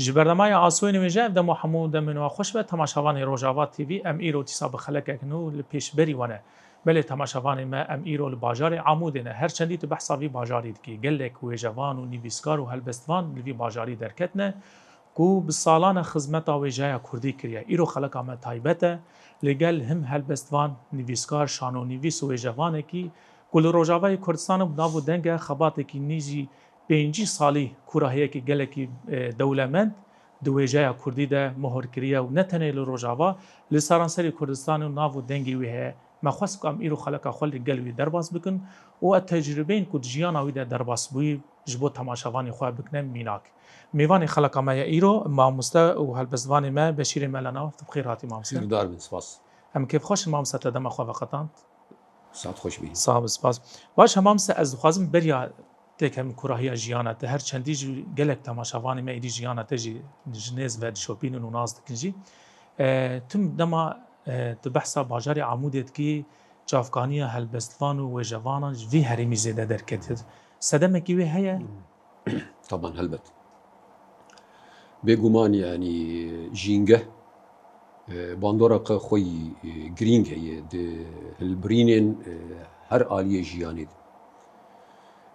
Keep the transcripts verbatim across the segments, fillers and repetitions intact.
Ji bernamaya Asoyên Wêje ev dem û hemû demên we xweş be. Temaşevanê Rojava T V, em îro dîsa bi xelekek nû li pêşberî we ne. Belê temaşevanê me, em îro li bajarê Amûdê ne. Her çendî tu behsa vî bajarî dikî, gelek wêjevan û nivîskar û helbestvan li vî bajarî derketine ku bi salan e xizmeta wêjeya kurdî kiriye. Îro xeleka me taybet e. Li gel him helbestvan, nivîskar, şanonivîs û wêjevanekî ku li Rojavayê Kurdistanê bi nav û deng e, xebatekî nîzî pêncî salî kûrahiyekî gelekî, e, dewlemend di wêjeya kurdî de mohor kiriye û ne tenê li Rojava, li seranserî Kurdistanê û nav û dengê wî heye. Me xwest ku em îro xeleka xwe li gel wî derbas bikin û ev tecrûbeyên ku di jiyana wî de derbas bûyî ji bo temaşevanê xwe bikine mînak. Mêvanê xeleka me ye îro, mamoste û helbestvanê me Beşîrê Melenaw. Tu bi xêr hatî mamoste. Hîrdar bin, spas. Em kêfxweş in mamoste te dema xwe veqetand. Saet xweş bî. Sağ ol, spas. Baş e mamoste, ez dixwazim beriya têkevim kurahiya jiyana te. Her çendî jî gelek temaşevanê me êdî jiyana te jî ji nêz ve dişopînin û nas dikin jî. E, tim dema, e, tu behsa bajarê Amûdê dikî, çavkaniya helbestvan û wêjevanan ji vî herêmî zêde derketiye. Sedemekî wê heye? Taban, helbet. Bêguman, yanî, jîngeh, e, bandora xwe yî, e, girîng heye di hilbirînên, e, her aliyê jiyanê de.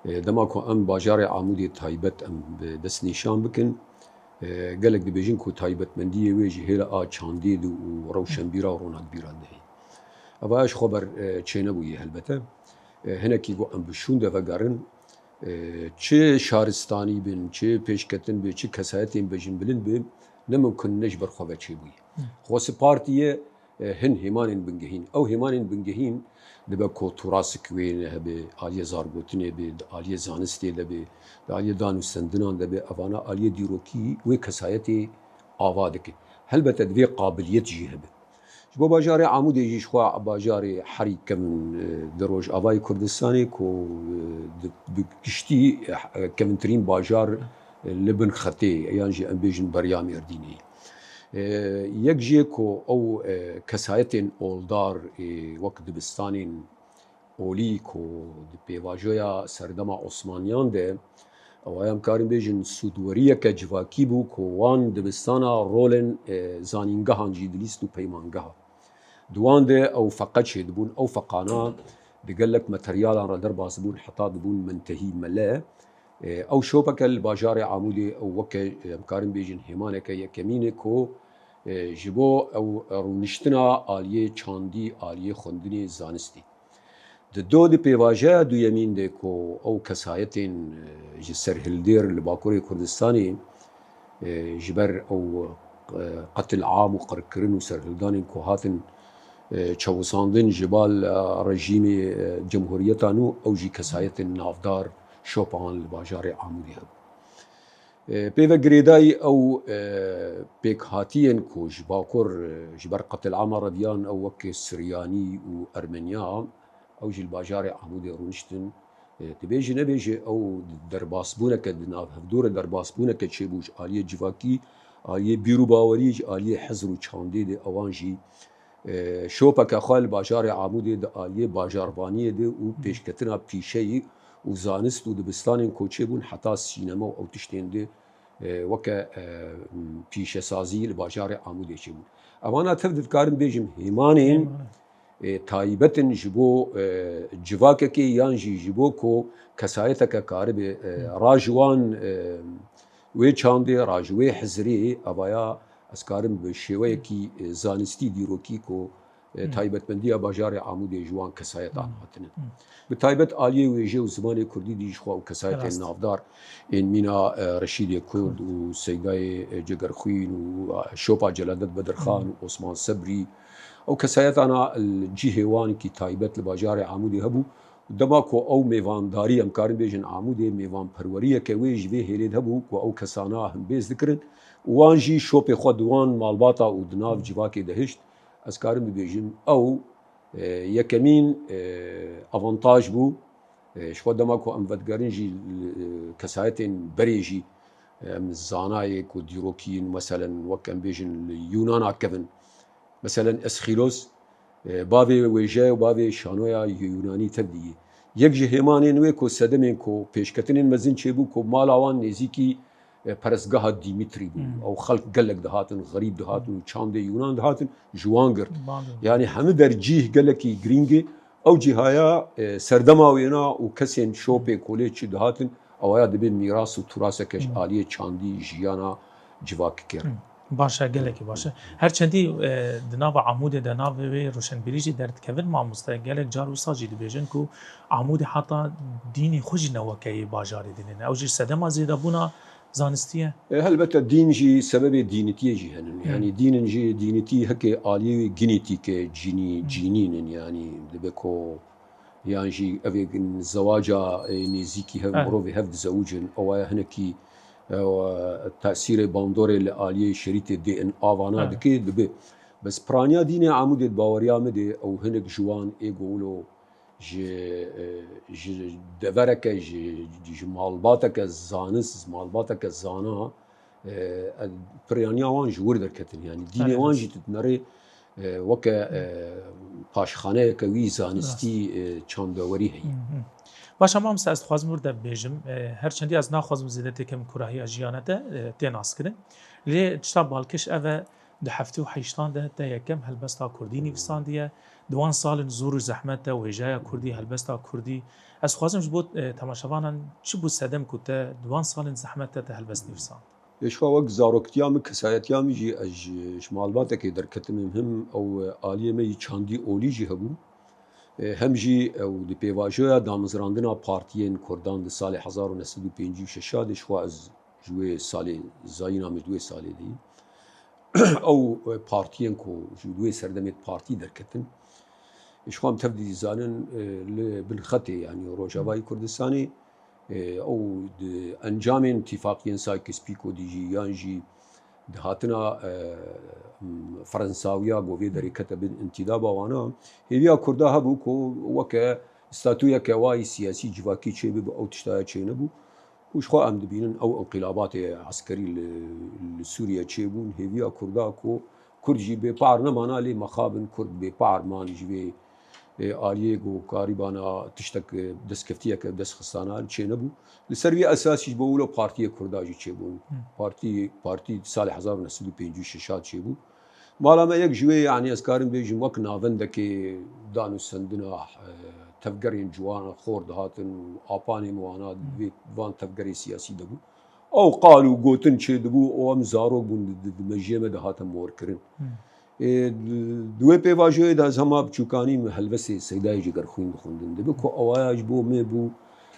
E, dema ku em bajarê Amûdê taybet em bi destnîşan bikin, e, gelek dibêjin ku taybetmendiyê wê ji hêla a çandê de û rewşenbîra û ronakbîran de heye. Eva ji xwe ber, e, çênebûyî helbete. E, hinekî ku em bi şûn de vegerin, e, çi şaristanî bin, çi pêşketin bi, çi kesayetên bejinbilind bi, ne mimkun ne ji ber xwe ve çêbûyî. Xwesi partî ye, e, hin hêmanên bingehîn. Ew hêmanên bingehîn dibe ku turasik wê hebe, aliyê zargotinê be, di aliyê zanistê de be, di aliyê danûstendinan de be, evana aliyê dîrokî wê kesayetê ava dike. Helbete divê qabiliyet jî hebe. Ji bo bajarê Amûdê jî ji xwe bajarê herî kevn, e, di Rojavayê Kurdistanê ku, e, di, bi giştî, e, kevintirîn bajar, e, li bin xetê yan jî em bêjin beriya Mêrdînê. E, yek jê ku ew, e, kesayetên oldar, e, wek dibistanên olî ku di pêvajoya serdema Osmaniyan de, ew em karin bêjin sûdweriyeke civakî bû ku wan dibistana rolên, e, zanîngehan jî dilîst û peymangeha. Di wan de ew feqe çêdibûn, ew feqana di gelek materyalan re derbas dibûn, heta dibûn mentehî mele. E, ew şopeke li bajarê Amûdê ew weke, e, em karin bêjin hêmaneke yekemîn e ku, e, ji bo ew rûniştina aliyê çandî, aliyê xwendinê, zanistî. Di do di pêvajeya duyemîn de ku ew kesayetên, e, ji serhildêr li Bakurê Kurdistanê, e, ji ber ew, e, qetil am û qirkirin û serhildanên ku hatin, e, çewisandin ji bal, e, rejîmê, e, cumhuriyeta nû, ew jî kesayetên navdar şopan li bajarê Amûdê hebû. E, pê ve girêdayî ew, e, pêkhatiyên ku ji Bakur, e, ji ber qetilama reviyan ew wek Siryanî û Ermeniya, ew jî li bajarê Amûdê rûniştin. E, dibêje nebêje ew derbasbûneke di nav hevdû re derbasbûneke çêbû ji aliyê civakî, aliyê bîr û bawerî, ji aliyê hizr û çandê de ewan jî, e, şopeke xwe li bajarê Amûdê di aliyê bajarvaniyê de û pêşketina pîşeyî û zanist û dibistanên ku çêbûn heta sînema û ew tiştên de, e, weke, e, pîşesazî li bajarê Amûdê çêbûn. Evana tev dikarim bêjim hêmanên, e, taybet in ji bo, e, civakekê yan jî ji bo ku kesayeteke karibe, e, ra ji wan, e, wê çandê, ra ji wê hizrê, evaya ez karim bi şêweyekî, e, zanistî dîrokî ku, e, taybetmendiya bajarê Amûdê ji wan kesayetan hatine. Bi taybet aliyê wêje û zimanê kurdî dî ji xwe û kesayetên navdar ên mîna, e, Reşîdê Kurd û Seydayê, e, Cegerxwîn û, e, şopa Celadet Bedirxan û Osman Sebrî. Ew kesayetana li cihê wan kî taybet li bajarê Amûdê hebû. Dema ku ew mêvandarî, em karin bêjin Amûdê mêvanperweriyeke wê ji vê hêlê de hebû ku ew kesana hembêz dikirin. Wan jî şopê xwe di wan malbata û di nav civakê de hişt. Ez karim bibêjim ew, e, yekemîn, e, avantaj bû. E, ji xwe dema ku em vedigerin jî, e, kesayetên berê jî, e, em zanayê ku dîrokî yin, meselen, wek em bêjin li Yûnana kevin. Meselen, Esxîlos, e, bavê wêje û bavê şanoya Yûnanî tev dî. Yek ji hêmanên wê ku sedemên ku pêşketinên mezin çêbû ku mala wan nêzîkî e, perestgeha Dîmîtrî bû. Hmm. Ew xelk gelek dihatin, xerîb dihatin û çandê Yûnan dihatin, ji wan girt. Wan girt. Yanî hemî der cîh gelekî girîng e. Ew cîhaya, e, serdema wêna û kesên şopê kolê çi dihatin, ewaya dibe mîras û tûraseke ji Hmm. aliyê çandî jiyana civakî kir. Hmm. Baş e, gelekî baş e. Her çendî, e, di nava Amûdê de navê wê roşenbîrî jî derdikevin mamoste. Gelek car wisa jî dibêjin ku Amûdê heta dînê xwe jî ne weke yê bajarê dinêne. Ew jî sedema zêdebûna zanistî ye. E, helbete dîn jî sebebê dînitiyê jî henin. Hmm. Yanî dînin jî dînitî heke aliyê wê ginîtîke cînî, Hmm. cînîn in. Yanî dibe ku yan jî evê zewaca, e, nêzîkî hev, Ha. mirovê hev dizewicin, ewaya hinekî, e, tesîrê bandorê li aliyê şerîtê D N A vana Evet. dike, dibe. Bes piraniya dînê Amûdê di baweriya min de ew hinek ji wan ê ku wilo ji, e, ji devereke, ji, ji malbateke zanis, malbateke zana, e, piraniya wan ji wir derketin. Yanî dînê Erê wan rast. jî tu dinerê, e, weke, e, paşxaneyeke wî zanistî, Rast. e, çandewerî heye. Hı hı. Baş e mamoste, ez dixwazim wir de bibêjim. E, her çendî ez naxwazim zêde têkim kurahiya jiyana te, e, tê naskirin. Lê tişta balkêş ev e, di heftê û heştan de te yekem helbesta kurdî nivîsandiye. Di wan salên zor û zehmet de wêjeya kurdî, helbesta kurdî. Ez dixwazim ji bo, e, temaşevanan çi bû sedem ku te di wan salên zehmet de te helbest nivîsand? Êşxa wek zaroktiya min, kesayetiya min jî ez ji, ji malbatekê derketime, hem ew aliyê me yî çandî olî jî hebû. E, hem jî ew di pêvajoya damezrandina partiyên Kurdan di salê hezar û neh sed û pêncî û şeş de, ji xwe ez ji wê salê zayîna min ji wê salê de yî. Ew, e, partiyên ku ji wê serdemê partî derketin, ji xwe em tev dî zanin, e, li bin xetê, yanî Rojavayê Kurdistanê, e, ew di encamên tîfaqiyên Sykes-Picot dî jî, yan jî dihatina, e, m, Fransawiya ku vê derê kete bin întîdaba wana, hêviya Kurda hebû ku weke statuyeke wa yî siyasî civakî çêbibe, ew tiştaya çênebû. Û ji xwe em dibînin ew inqîlabatê eskerî li, li Sûriye çêbûn, hêviya Kurda ku Kurd jî bêpar nemana, lê mexabin Kurd bêpar man ji vê, e, aliyê ku karîbana tiştek, e, destkeftiyeke destxistana çênebû. Li ser vî esasî ji bo wilo partiyê Kurda jî çêbûn. Hı. Partî, partî salê hezar û neh sed û pêncî û şeş çêbû. Mala me yek ji wê, yanî ez karim bêjim, wek navendekê danûstendina, e, tevgerên ciwana xor dihatin û apanê me wana Hmm. vê van tevgerê siyasî de bû. Ew qal û gotin çê dibû û em zarok bûn, di, di, di mejiyê me de hate morkirin. Hmm. Ê, di, di wê pêvajoyê de ez hema biçûkanî min helbestê Seydayê Cegerxwîn dixwendin. Dibe ku ewaya ji bo me bû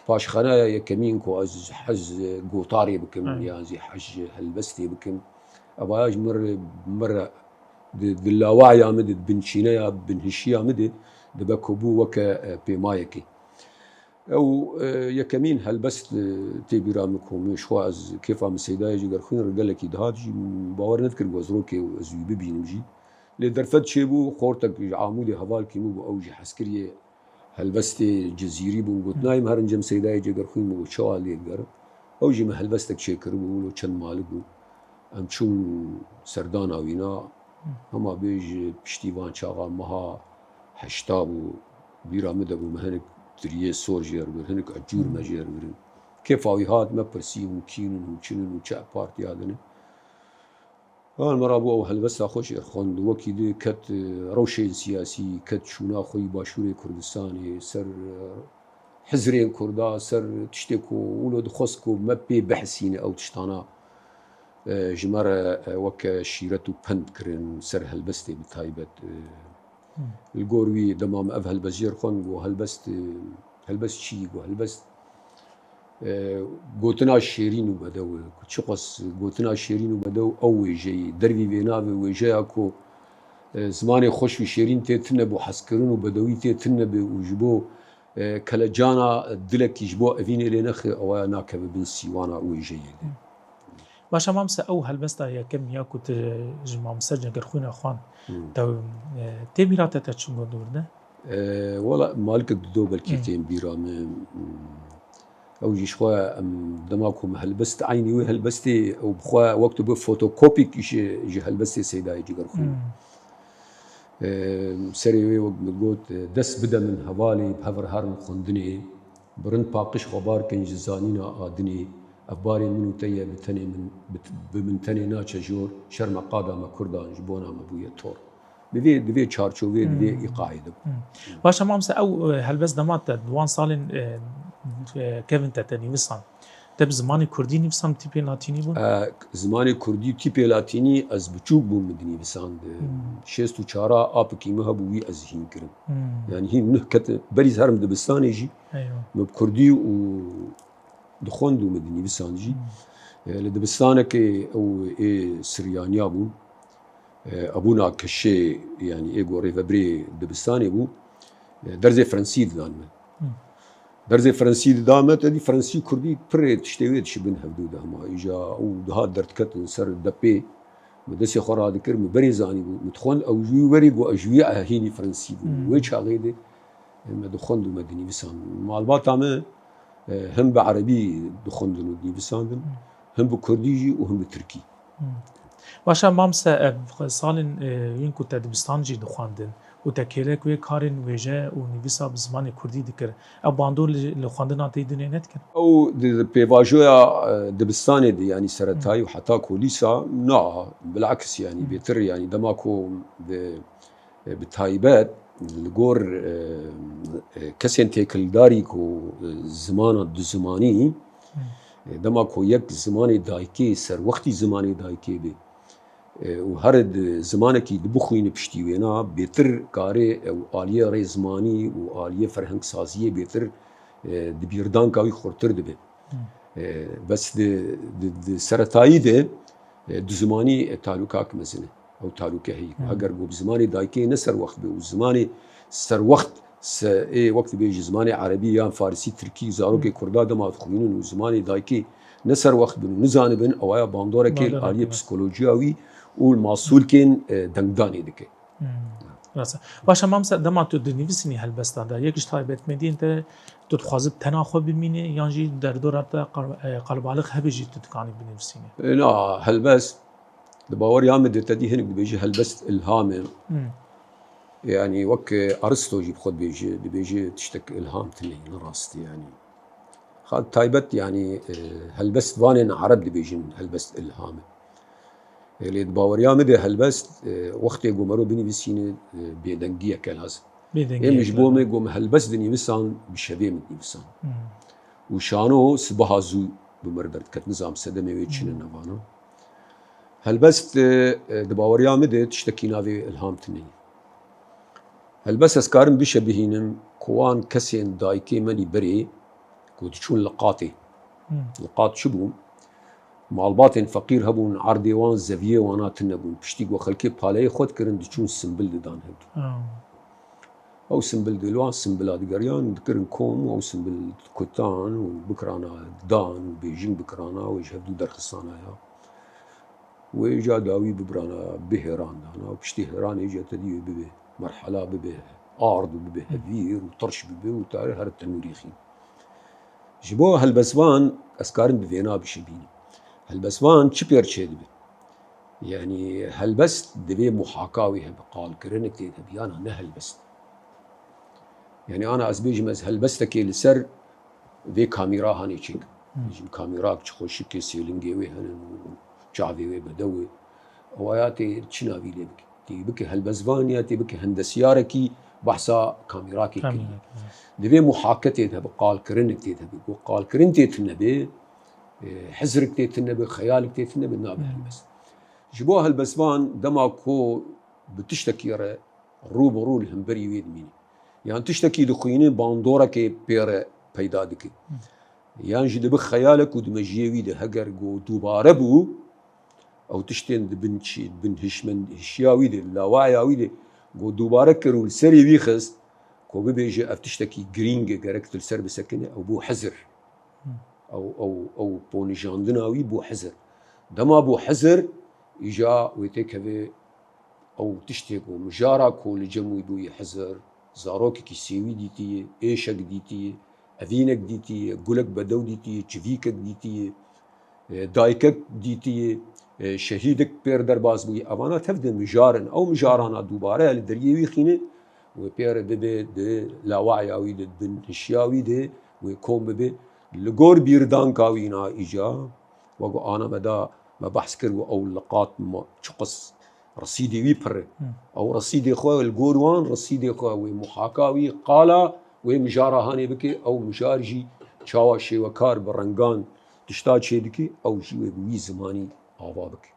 paşxanaya yekemîn ku ez hez gotarê bikim Hmm. yan jî hez helbestê bikim. Evaya ji min re, min re di, di lawaya min de, di binçîneya, binhişiya min de dibe ku bû weke, e, pêmayekê. Ew, e, yekemîn helbest, e, tê bîra min ku min ji xwe ez kêfa min Seydayê Cegerxwîn re gelekî dihat jî, min bawer nedikir ku ez rokê ez wî bibînim jî. Lê derfet çêbû, xortek ji Amûdê hevalkî min bû, ew jî hezkiriyê helbestê Cizîrî bûn, got, Hmm. nayê min herin cem Seydayê Cegerxwîn min got, çawa lê digerim? Ew jî min helbestek çêkiribû, wilo çend malik bû. Em çûn serdana wîna, Hmm. hema bê ji piştî van çaxa meha heşta bû, bîra min de bû, min hinek diriyê sor jê re bir, hinek ecûr me Hmm. jê re birin. Kêfa wî hat, me pirsî hûn kî nin, hûn çi nin, hûn çi partiya din in. Hal me rabû ew helbesta xwe jê xwend. Wekî di ket, e, rewşên siyasî, ket çûna xwe yî Başûrê Kurdistanê, ser, e, hizrên Kurda, ser tiştê ku wilo dixwest ku me pê bihisîne ew tiştana, e, ji me re, e, weke şîret û pend kirin ser helbestê bi taybet. E, Hmm. Li gor wî dema me ev helbest jê re xwend, got helbest, e, helbest çi yî? Got helbest e, gotina şêrîn û bedew e. Ku çiqas gotina şêrîn û bedew ew wêjeyê, dervî vê navê wêjeya ku, e, zimanê xweş û şêrîn tê tune bû, hezkirin û bedewî tê tune be û ji bo, e, kelecana dilekî ji bo evînê lê nexe, ewa nakeve bin sîwana wêjeyê de. Baş e, mamse, ew helbesta yekem ya ku tu ji mamse Cegerxwîna xwan Hmm. te, e, tê bîra te, te çi got dûr de? E, wela malikek dido belkî Hmm. tên bîra min. Hmm. Ew jî ji xwe em dema ku min helbest, eynî wê helbestê, ew bi xwe wek tu bi fotokopîk ji, ji helbestê Seydayê Cigerxwîn. Hmm. E, serê wê wek min got, e, dest bide min hevalê, bi hev re herin xwendinê, bi rind paqij xwebar kin ji zanîna adinê, Ev barê min û te ye, bi tenê min, bi, bi min tenê naçe jor, şerme qada me kurdan ji bona me bûye tor. Bi vê, di vê çarçovê, di vê îqayê de bû. Hmm. Baş e mamse, ew e, helbest dema te di wan salên e, e, kevin te te nivîsan. Te bi zimanê kurdî nivîsan, tîpê latînî bûn? E, zimanê kurdî, tîpê latînî, ez biçûk bûm, min dinivîsand. Hmm. Şêst û çar a apikî min hebû, wî ez hîn kirim. Hmm. Yani hîn nuh ketin, berî ez herim dibistanê jî, min bi kurdî û dixwend û min dinivîsand jî. Hmm. E, li dibistanekê ew ê Siryaniya bûn. E, ebûna keşê, yani ê ku rêvebirê dibistanê bû, e, derzê Frensî didan min. Hmm. Derzê Frensî dida me, te dî Frensî Kurdî pirê tiştê wê dişibin hevdû de hema. Îja û dihat derdiketin ser depê, min destê xwe radikir, min berê zanî bû. Min dixwend ew ji wî werî ku ez ji wî hînî Frensî bûm. Hmm. Wê çaxê de, e, me dixwend û me dinivîsan. Malbata me, e, him bi erebî dixwendin û dinivîsandin, hmm, him bi kurdî jî û him bi tirkî. Hmm. Baş e, mamse, ev salên, e, yên ku te dibistan jî dixwendin û te kêlek wê karên wêje û nivîsa bi zimanê kurdî dikir, ew bandor li, li xwendina te yî dinê nedikin? Ew di, di pêvajoya, e, dibistanê de, yanî seretayî û heta kolîsa, na, bilakis, yanî bêtir, yanî dema ku di, e, bi taybet li gor, e, e, kesên têkildarî ku, e, zimana duzimanî, e, dema ku yek zimanê dayikê, serwextî zimanê dayikê be, e, û here di zimanekî dibixwîne piştî wêna, bêtir karê ew aliyê rêzmanî û aliyê ferhengsaziyê bêtir, e, di bîrdanka wî xurtir dibe. E, bes di, di, di seretayî de, e, duzimanî, e, talûkak mezin e. Ew talûke heye. Heger ku bi zimanê dayikê ne serwext be û zimanê serwext se, ê wek dibêjî zimanê erebî yan farisî, tirkî, zarokê kurda dema dixwînin û zimanê dayikê ne serwext bin û nizanibin, ewaya bandorekê li aliyê psikolojiya wî û li masûlkên, e, dengdanê dike. Hmm. Rast e. Baş e, mamse, dema tu dinivîsînî helbesta de, yek ji taybetmendiyên te, tu dixwazî bi tena xwe bimînî yan jî derdora te qal-, e, qalebalix hebe jî tu dikanî binivîsînî? E, na, helbest, di baweriya min de te dî hinek dibêjî helbest ilham e. Hmm. Yani wek, e, Aristo jî bi xwe dibêje, dibêje tiştek ilham tune ye, ne rast e yani. Xal taybet yani, e, helbest vanên ereb dibêjin helbest ilham e. E, lê di baweriya min de helbest, e, wextê ku mero binivîsîne, e, bêdengiyeke lazim. Bêdengiyek lazim. Ê min ji bo me ku min helbest dinivîsan, bi şevê min dinivîsan. Hmm. Û şano sibeha zû bi mir derdiket. Nizam sedemê wê çi ne, hmm, nevana. Helbest, e, e, di baweriya min de tiştekî navê ilham tune ye. Helbest ez karim bişebihînim ku wan kesên dayikê me lî berê ku diçûn li qatê. Hmm. Li qat çi bû? Malbatên feqîr hebûn, erdê wan, zeviyê wana tune bûn. Piştî ku xelkê paleyê xwe dikirin, diçûn simbil didan hevdû. Ah. Ew simbil di li wan simbila digeriyan, dikirin kom û ew simbil dikutan û bikirana dan û bêjin bikirana û ji hevdû derxistana ya. Wê îca dawî bibirana, bihêran dana û piştî hêranê îca te dî wê bibe merhela, bibe ard û bibe hevîr û tirş bibe û tarê here tenûrî xîn. Ji bo helbestvan ez karim bi vêna bişibînim. Helbestvan çi pêr çêdibe? Yanî helbest divê muhaka wî hebe, qalkirinek tê de hebe, yana ne helbest. Yanî ana ez bêjim ez helbestekê li ser vê kamîra hanê çêkim. Hmm. Bêjim kamîrak çi xweşik e, sêlingê wê hene û çavê wê bedew e. Ew ya tê çi navî lê bike? Tê bike helbestvan ya tê bike hendesiyarekî behsa kamîrakê kiriye. Divê muhake tê de hebe, qalkirinek tê de hebe. Ku qalkirin tê tune be, e, hizrik tê tune be, xeyalik tê tune be, nabe helbest. Ji bo helbestvan dema ku bi tiştekî re rû bi rû li hemberî wê dimîne. Yan tiştekî dixwîne, bandorekê pê re peyda dike. Yan jî dibe xeyalek û di mejiyê wî de heger ku dubare bû, ew tiştên di bin çi, di bin hişmend-, hişiya wî de, di lawaya wî de ku dubare kir û li serê wî xist, ku bibêje ev tiştekî girîng e, gerek tu li ser bisekine, ew bû hizir. Ew, ew, ew ponijandina wî bû hizir. Dema bû hizir, îja wê têkeve ew tiştê ku mijara ku li cem wî bûyî hizir, zarokekî sêwî dîtiye, êşek dîtiye, evînek dîtiye, gulek bedew dîtiye, çivîkek dîtiye, e, dayikek dîtiye, e, şehîdek pêr derbas bûyî. Evana tev de mijar in. Ew mijarana dubare li deriyê wî xîne, wê pê re bibe di lawaya wî de, di bin hişiya wî de, wê kom bibe. Li gor bîrdanka wî na îca, wek ana me da me behs kir û ew liqat ma-, çiqas resîdê wî pir e. Ew resîdê xwe li gor wan, resîdê xwe wê muhaka wî qala wê mijara hanê bike, ew mijar jî çawa şêwekar bi rengan tişta çê dike, ew jî wê bi wî zimanî ava bike.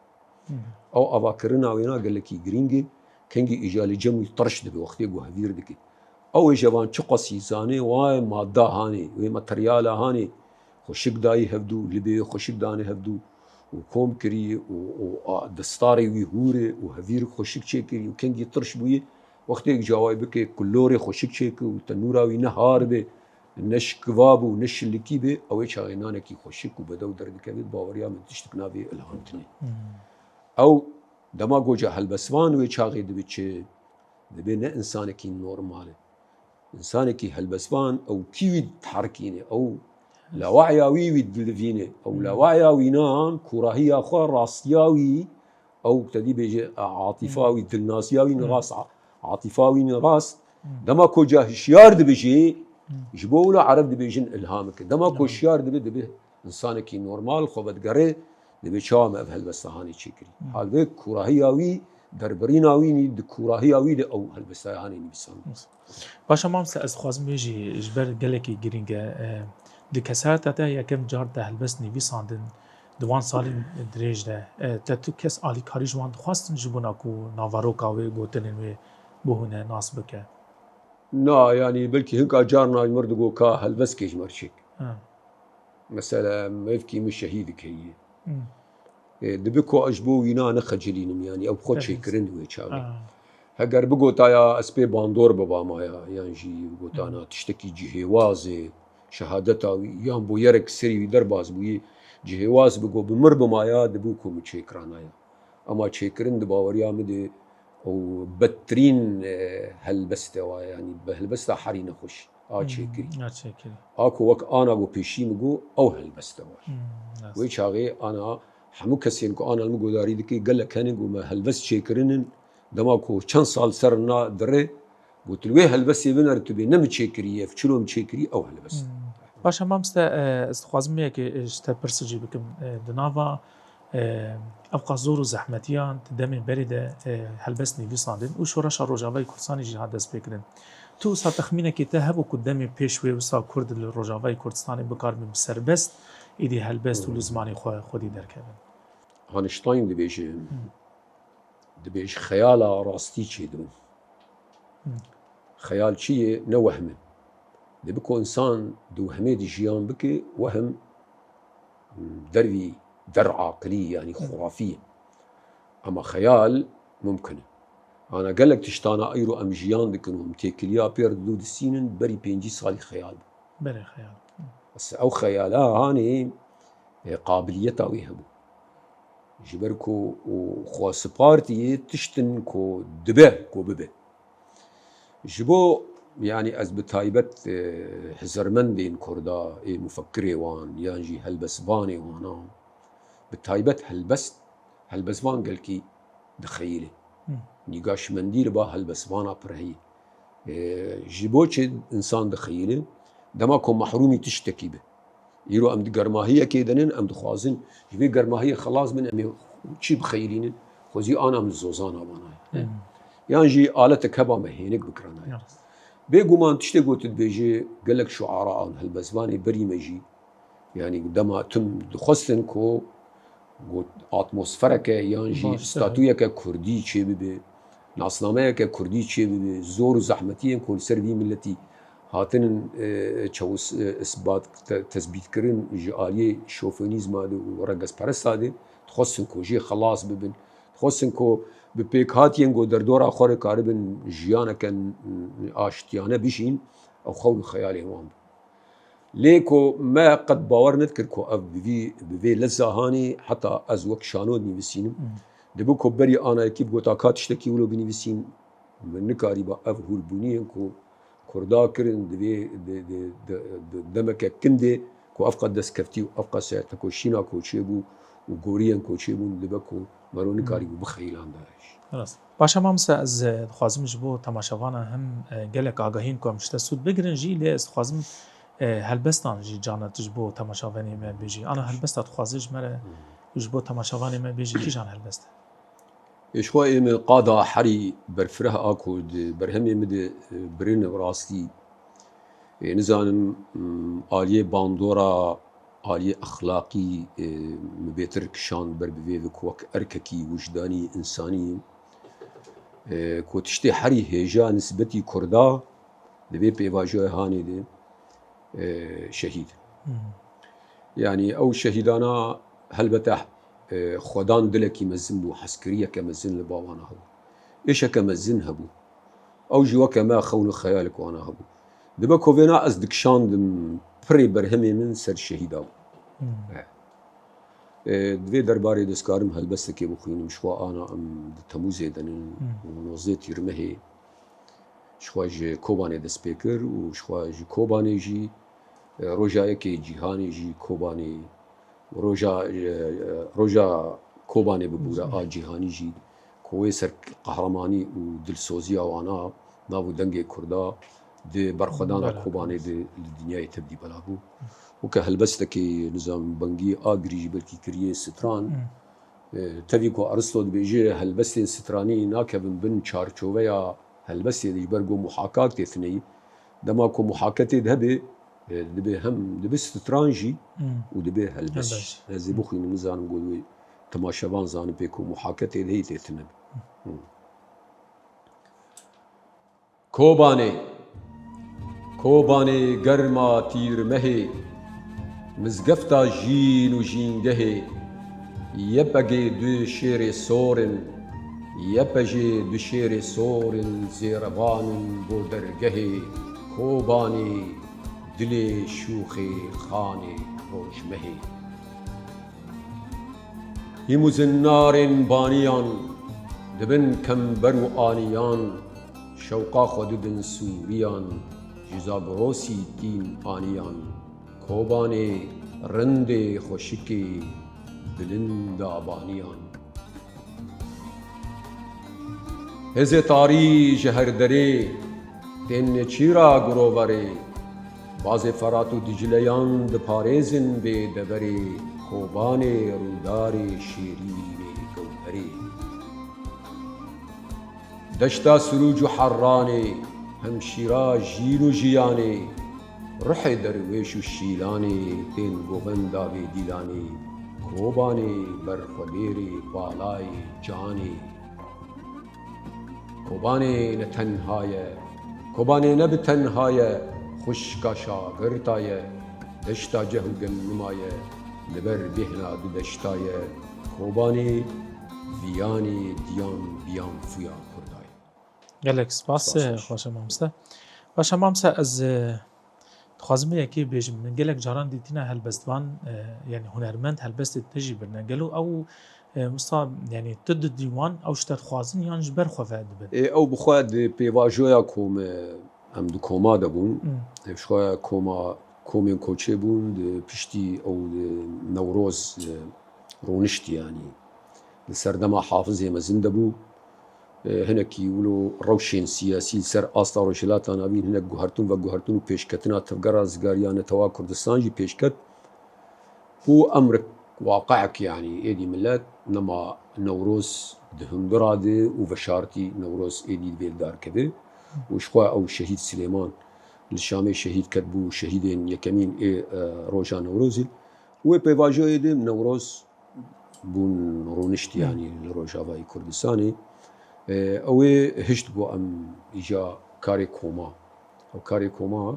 Ew avakirina wêna gelekî girîng e. Kengî îja li cem wî tirş dibe wextê ku hevîr dike. Ew ê ji van çiqasî zane, wê madda hanê, wê materyala hanê xweşik dayî hevdû, libê wê xweşik dane hevdû û kom kirî û, û a, destarê wî hûr e û hevîr xweşik çêkirî û kengî tirş bûye. Wextê cawayê bike, kulorê xweşik çêke û tenûra wî ne har be, ne şikiva bû, ne şilikî bê, ew ê çaxê nanekî xweşik û bedew derdikeve, baweriya min tiştik navê ilhamtinê. Ew dema goca helbestvan wê çaxê dibe çi? Dibe ne insanekî normal e. Însanekî helbestvan ew kî wî diherikîne, ew lawaya wî wî dilivîne, ew lawaya wî nan kûrahiya xwe, rastiya wî, ew te dî bêje, a, atifa wî, dilnasiya wî ne rast, a, atifa wî ne rast. Dema ku ca hişyar dibe jî, ji bo wilo Ereb dibêjin ilhamik e. Dema ku hişyar dibe, dibe insanekî normal, xwe vedigere, dibe çawa me ev helbesta hanê çêkirî. Hal vê kûrahiya wî, derbirîna wî nî, di kûrahiya wî de ew helbestaya hanê nivîsand. Baş e mamoste, ez dixwazim bêjî ji ber gelekî girîng e. E, di kesayeta te yekem car te helbest nivîsandin, di van salên dirêj de, e, te tu kes alîkarî ji wan dixwestin ji bona ku naveroka wê, gotinên wê bihûne, nas bike? Na, yanî belkî hinka carna ji mir digo ka helbestkê ji mir çêk. Ha. Mesela mevkî min şehîdek heye. Hmm. E, dibe ku ez ji bo wîna nexecilînim, yanî ew xwe çêkirin wê çaxê. Ha. Heger bigotaya ez pê bandor bibama ya, yan jî bigotana tiştekî cihêwaz e, şehadeta wî, yan boyerek serî wî derbas bûyî, cihêwaz bigo bi mir bimaya, dibû ku min çêkirana ya. Ema çêkirin di baweriya min de ew bedtirîn, e, helbest e wa, yanî bi helbesta herî nexweş a çêkirî. A çêkirî. A ku wek ana ku pêşî min got, ew helbest e wa. Hmm, rast. Wê çaxê ana hemû kesên ku ana li min guhdarî dike, gelek hene ku me helbest çêkirinin, dema ku çend sal ser na dire, got, li wê helbestê binere tu bê, ne min çêkirî, ev çilo min çêkirî, ew helbest. Hmm. Baş e mamoste, e, ez dixwazim yekê, e, ji te pirs jî bikim. E, di nava, e, ev qas zor û zehmetiyan di demên berê de, e, helbest nivîsandin û şoreşa Rojavayê Kurdistanê jî hat destpêkirin. Tu wisa texmînekê te hebû ku demê pêş wê wisa Kurd li Rojavayê Kurdistanê bikaribin bi serbest êdî helbest û li zimanê xwe xwedî derkevin? Einstein dibêje, dibêje xeyala rastî çêdibin. Hmm. Xeyal çi ye? Ne wehm e. Dibe ku însan di wehmê de jiyan bike, wehm, hmm, dervî, der aqilî, yanî xurafî ye. Ama xeyal mumkin e. Ana gelek tiştana îro em jiyan dikin û em têkiliya pê re dû distînin, berî pêncî salî xeyal bû. Berê xeyal. Bes ew xeyala hanê, e, qabiliyeta wê hebû. Ji ber ku û xwe sipartî tiştin ku dibe ku bibe. Ji bo, yanî ez bi taybet, e, hizirmendên Kurda, ê mufekirê wan, yan jî helbestvanê wana, bi taybet helbest, helbestvan gelkî dixeyilin. Hmm. Nîgaşmendî li ba helbestvana pir heye. E, ji bo çi însan dixeyilin? Dema ku mehrûmî tiştekî be. Îro em di germahiyekê de nin, em dixwazin ji vê germahiyê xelas bin, em ê çi bixeyilînin? Xwezî ana min zozana vana ye. Hmm. Yan jî aletek heba me hênik bikirana ye. Ya. Bêguman tiştê ku tu dibêjî, gelek şuara an helbestvanê berî me jî, yanî dema tim dixwestin ku got atmosfereke yan jî statuyeke kurdî çêbibe, nasnameyeke kurdî çêbibe, zor û zehmetiyên ku li ser vî miletî hatinin, e, çewis, e, isbat, te-, tesbîtkirin ji aliyê şofinîzma de û regezperesta de, dixwestin ku jê xelas bibin, dixwestin ku bi pêkhatiyên ku derdora xwe re karibin jiyaneke n-, aştiyane bijîn, ew xewl û xeyalên wan bû. Lê ku me qet bawer nedikir ku ev bi vî, bi vê leza hanê heta ez wek şano dinivîsînim. Hmm. Dibe ku berî ana yekî bigota ka tiştekî wilo binivîsîn, min nikarîba ev hûrbûniyên ku Kurda kirin di vê, di, di, di, di demeke kin de ku ev qas destkeftî û ev qas sertekoşîna ku çêbû û goriyên ku çêbûn dibe ku mero nikarîbû bixeyilanda jî. Rast. Baş e, mamoste, ez, e, dixwazim ji bo temaşevanan hem, e, gelek agahiyên ku em ji te sûd bigirin jî, lê ez dixwazim E, helbestan jî carna tu ji bo temaşevanê me bêjî. Ana helbesta dixwaze ji me re û ji bo temaşevanê me bêjî kîjan helbest e? Ê, ji xwe ê min qada herî berfireh a ku di berhemê min de, e, birine bi rastî. Ê, nizanim, m, aliyê bandora, aliyê exlaqî, e, min bêtir kişand ber bi vê ve ku wek erkekî wijdanî, însanî, e, ku tiştê herî hêja nisbetî Kurda di vê pêvajoya hanê de, e, şehîd. Hmm. Yanî ew şehîdana helbete, e, xwedan dilekî mezin bû, hezkiriyeke mezin li ba wana hebû. Êşeke mezin hebû. Ew jî weke me xewn û xeyalek wana hebû. Dibe ku vêna ez dikişandim pirê berhemê min ser şehîda bû. Hmm. E, e, di vê derbarê de ez karim helbestekê bixwînim, ji xwe ana em di Temûzê de nin Hmm. û nozdeh Tîrmehê. Ji xwe ji Kobanê dest pê kir û ji xwe ji Kobanê jî, e, roja yekê cîhanê jî Kobanê, roja, e, e, roja Kobanê bibûre a cîhanî jî, ku wê ser qehremanî û dilsoziya wana nav û dengê Kurda di berxwedana Bela Kobanê de li dinyayê tevdî bela bû. Weke helbestekê nizam bengî agirî jî belkî kiriye stran. Hmm. E, tevî ku Aristo dibêje helbestên stranî nakevin bin çarçoveya helbestê de ji ber ku muhakak tê tineyî. Dema ku muhaketê de hebe, e, dibe hem, dibe stran jî Hmm. û dibe helbest jî. Helbest. Ez ê Hmm. bixwînim, nizanim ku wê temaşevan zanin pê ku muhaketê de heyî tê tine. Hmm. Kobanê, Kobanê germa tîrmehê, mizgefta jîn û jîngehê, yepegê du şêrê sor in, yepejê du şêrê sor in, zêrevan in bo dergehê. Kobanê, dilê şûxê xanê rojmehê. Hîm û zinnarên baniyan, dibin kember û aniyan, şewqa xwe didin sûriyan, ji Zagrosî tîn aniyan. Kobanê rindê xweşikê bilind abaniyan. Hêzê tarî ji her derê tên neçîra giroverê. Bazê Ferat û Dicleyan diparêzin bê deverê, Kobanê rûdarê şêrînê gewherê. Deşta Sirûc û Herranê, hemşîra jîn û jiyanê, ruhê derwêş û şîlanê tên govenda vê dîlanê, Kobanê berxwedêrê balayê canê. Kobanê ne tenha ye, Kobanê ne bi tenha ye, xwişka şagirta ye, deşta ceh û gennima ye, li ber bêhna du deşta ye, Kobanê viyanê diyan biyan fuya Kurda ye. Gelek spas, Spas, e, baş. Xweşe mamoste. Xweşe mamoste, ez, e, dixwazim vê yekê bêjim. Min gelek caran dîtîne helbestvan, e, yanî hunermend helbestê te jî birine. Gelo ew, e, wisa, yanî tu didî wan, ew ji te dixwazin yan ji ber xwe ve dibin? Ê, ew bi xwe di pêvajoya kom, e, em di koma de bûn. Hmm. Ev ji xwe koma, komên koçê bûn, di piştî ew di Newroz, e, rûniştî, yanî li serdema Hafizê mezin de bû. E, hinekî wilo rewşên siyasî li ser asta Rojhilata Navîn hinek guhertin veguhertin û pêşketina Tevgera Rizgariya Netewa Kurdistan jî pêşket. Û emrik, waqeek, yanî êdî milet nema Newroz di hundura de û veşartî Newroz êdî divê li dar keve. Û ji xwe ew şehîd Silêman li Şamê şehîd ket, bû şehîdên yekemîn ê, e, roja Newrozê. Wê pêvajoyê de Newroz bûn rûnişt, Hmm. yanî li Rojavayê Kurdistanê. E, ew ê hişt bû em îja karê koma. Ew karê koma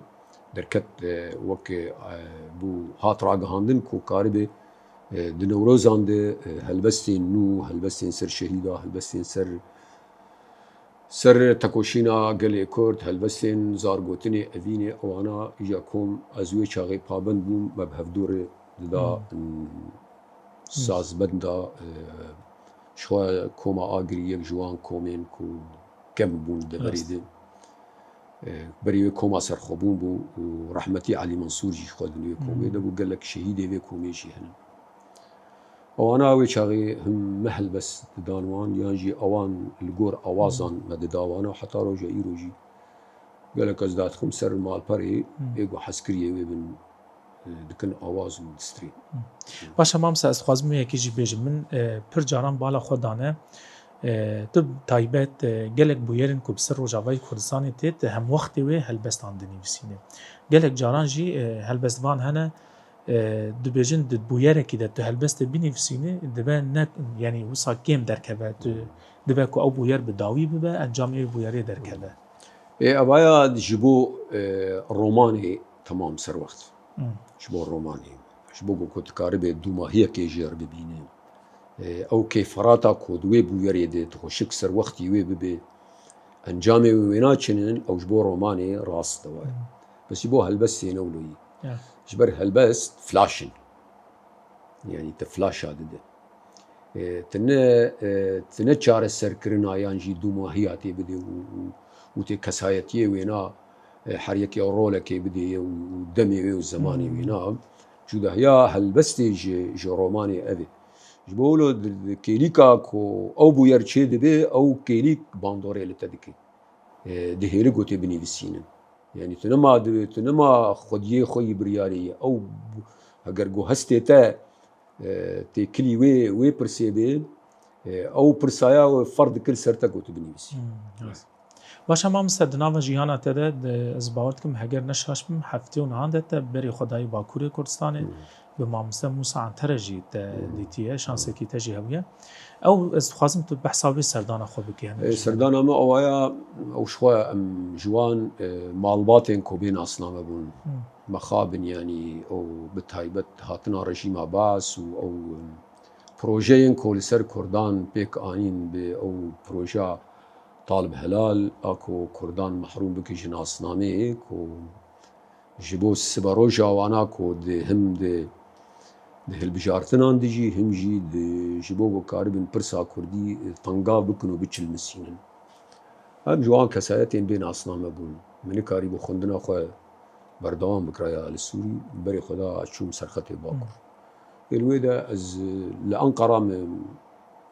derket, e, wek, e, bû hat ragihandin ku karibe, e, di Newrozan de, e, helbestên nû, helbestên ser şehîda, helbestên ser, ser tekoşîna gelê Kurd, helbestên zargotinê evînê ewana îja kom ez wê çaxê pabend bûm, me bi hevdû re dida, Hmm. m, sazbenda, e, ji xwe koma Agirî yek ji wan komên ku kem bûn deverê Rast. de. E, berî wê koma Serxwebûn bû û rehmetî Elî Mensûr jî ji xwe di nû wê komê Hmm. de bû, gelek şehîdê vê komê jî hene. Ewana wê çaxê him me helbest didan wan, yan jî ewan li gor awazan Hmm. me dida wan û heta roja îro jî Gelek ez dadixim ser malperê, Hmm. ê ku hezkiriyê wê bin, e, dikin awaz û distrê. Başa mamsa ez dixwazim wê yekê jî bêjim. Min e, pir caran bala xwe dane. E, tu taybet e, gelek bûyerên ku bi ser Rojavayê Kurdistanê tê, tu hemwextê wê helbestan dinivîsîne. Gelek caran jî e, helbestvan hene, e, dibêjin di bûyerekî de tu helbestê binivîsînî, dibe ne, yanî wisa kêm derkeve, tu dibe ku ew bûyer bi dawî bibe, encamê wê bûyerê derkeve. Ê, evaya ji bo e, romanê temam serwext. Hmm. Ji bo romanê. Ji bo ku tu karibê dûmahiyekê jê re bibîne. E, ew kêferata ku di wê bûyerê de tu xweşik serwextî wê bibe, encamê wê wêna çi ne, ew ji bo romanê rast dewa ye. Hmm. Bes ji bo helbestê ne wilo yî. Ya. Ji ber helbest flash in. Yanî te flaşa dide. E, tu ne, e, tu ne çareserkirina yan jî dûmahiya tê bidê û, û, û tê kesayetiyê wêna, e, her yekê rolekê bidê ye û, û demê wê û zemanê Hmm. wêna. Cudahiya helbestê ji, ji romanê ev e. Ji bo wilo di, di kêlîka ku ew bûyer çê dibe, ew kêlîk bandorê li te dike. E, dihêli gotê binivîsînin. Yanî tu nema di, tu nema xwediyê xwe yî biryarê ye. Ew heger ku hestê te, e, têkilî wê, wê pirsê bê, e, ew pirsaya we ferz dikir ser te ku tu binivîsî. Hmm, rast. Baş e mamoste, di nava jiyana te de, de ez bawer dikim heger ne şaş bim, heftê û nihan de te berê xwe dayî Bakurê Kurdistanê. Hmm. Bi mamoste Mûsa Antere jî te Hmm. dîtiye, şansekî te jî hebûye. Ew, ez dixwazim tu behsa vê serdana xwe bikî, hemî E, jî. Serdana me awaya, ew ji xwe em ji wan, e, malbatên ku bê nasname bûn. Hmm. Mexabin, yanî ew bi taybet hatina rejîma Baas û ew, em, projeyên ku li ser Kurdan pêk anîn bi ew projeya Talib Helal a ku Kurdan mehrûm bike ji nasnameyê ku ji bo siberoja wana ku di him di, di hilbijartinan de jî, him jî di, ji bo ku karibin pirsa kurdî tengav bikin û biçilmisînin. Em ji wan kesayetên bê nasname bûn. Min nikarîbû xwendina xwe berdewam bikira ya li Sûrî, berê xwe da çûm serxetê Bakur. Ê li wê de ez li Enqera me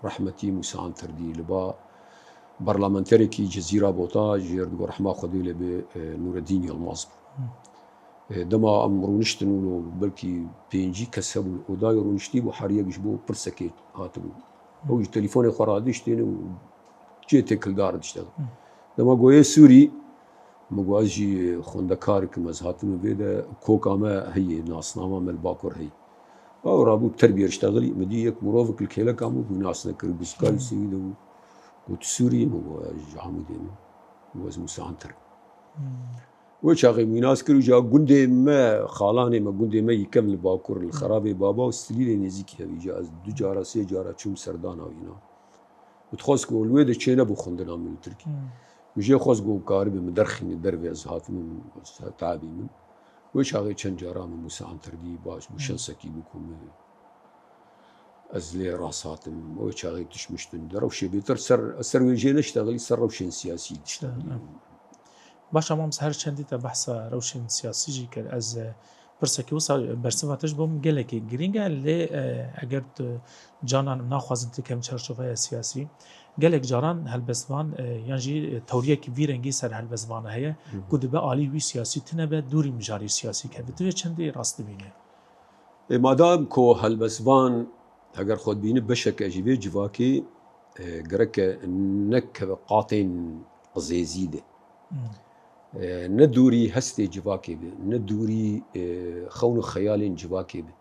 rehmetî Mûsa Antirdî li ba berlamenterekî Cezîra Bota jê re digo rehma Xwedê lê be, e, Nûredîn Yilmaz bû. E, dema em rûniştin û belkî pêncî kes hebûn, odayê rûniştî bû, her yek ji bo pirsekê hatibû. Ew jî telîfonê xwe radiştêne û cihê têkildar diştexile. Dema goyê Sûrî, min got ez jî xwendekar kim, ez hatime vê de, koka me heye, nasnama me li Bakur heye. Ew rabû terbiyê diştexilî, min dî yek mirovek li kêleka min bû nas nekir, guzka li sêwî de bû. Got tu Sûrî yî? Min got ez ji Amûdê me. Min got ez Mûsa Anter im. Wê çaxê min nas kir û ca gundê me, xalanê me, gundê me yî kem li Bakur, li Xerabê Baba û Silîlê nêzîkî hev î. Ca ez du cara, sê cara çûm serdana wîna. Û dixwest ku li wê de çênebû xwendina min li Tirkî. Min jê xwest ku karibe min derxîne derve, ez hatim, ez tabî min. Wê çaxê çend cara min Mûsa Anter dî, baş bû, şensekî bû ku min, ez lê rast hatim. Wê çaxê tişt mişt tune. Di rewşê bêtir ser, ser wê jê neştexilî, ser rewşên siyasî diştexilî. Baş e mamoste, her çendî te behsa rewşên siyasî jî kir. Ez, e, pirsekî wisa bersiva te ji bo min gelekî girîng e, lê, e, eger tu canan em naxwazin tu kevin çarçoveya siyasî, gelek caran helbestvan, e, yan jî, e, tewriyekî vî rengî ser helbestvan heye, Hı hı. ku dibe alî wî siyasî tune be, dûrî mijarê siyasî keve. Tu vê çendî rast dibînî? Ê, madam ku helbestvan heger xwe dibîne beşeke ji vê civakê, e, gereke nekeve qatên qizêzî de. Hmm. E, ne dûrî hestê civakê be, ne dûrî, e, xewn û xeyalên civakê be.